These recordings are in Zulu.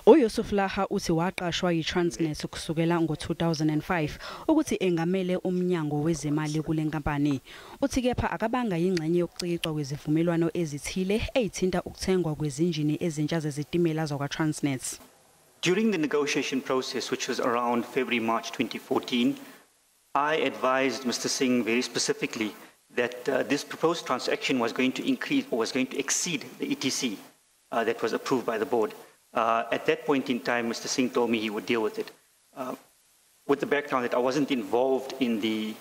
UYusuf Laha uthi waqashwa yiTransnet kusukela ngo-2005 ukuthi engamele umnyango wezemali kule nkampani. Uthi kepha akabanga yingxenye yokucikicwa kwezivumelwano ezithile eyithinta ukuthengwa kwezinjini ezintsha zezitimela zakwaTransnet. During the negotiation process, which was around February, March 2014, I advised Mr. Singh very specifically that this proposed transaction was going to increase or was going to exceed the ETC that was approved by the board. At that point in time, Mr. Singh told me he would deal with it. With the background that I wasn't involved in the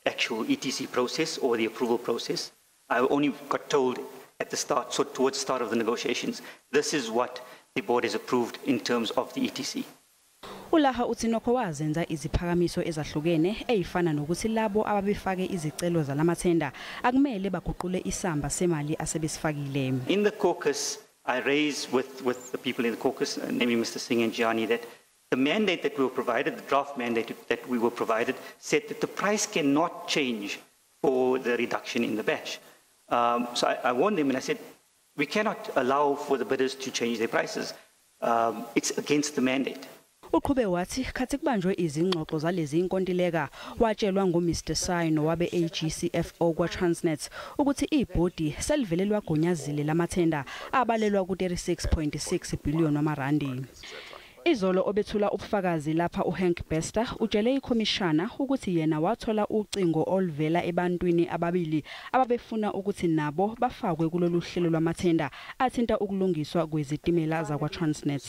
actual ETC process or the approval process, I only got told at the start, so towards the start of the negotiations, this is what the board has approved in terms of the ETC. ULaha uthi nokho wazenza iziphakamiso ezahlukene ezifana nokuthi labo ababefake izicelo zalamathenda akumele baguqule isamba semali asebesifakile. In the caucus, I raised with the people in the caucus, namely Mr. Singh and Gianni, that the mandate that we were provided, the draft mandate that we were provided, said that the price cannot change for the reduction in the batch. So I warned them and I said, we cannot allow for the bidders to change their prices. It's against the mandate. Uqhube wathi khathi kubanjwe izingxoxo zalezi inkontileka watshelwa nguMr Sino wabe AGCFO kwaTransnet ukuthi ibhodi selivele lwagunyazile lamathenda abalelwa ku-36.6 billion wamarandi. Izolo obethula ubufakazi lapha uHank Bester utshele ikhomishana ukuthi yena wathola ucingo oluvela ebantwini ababili ababefuna ukuthi nabo bafakwe kulolu hlelo lwamathenda athinta ukulungiswa kwezitimela zakwaTransnet.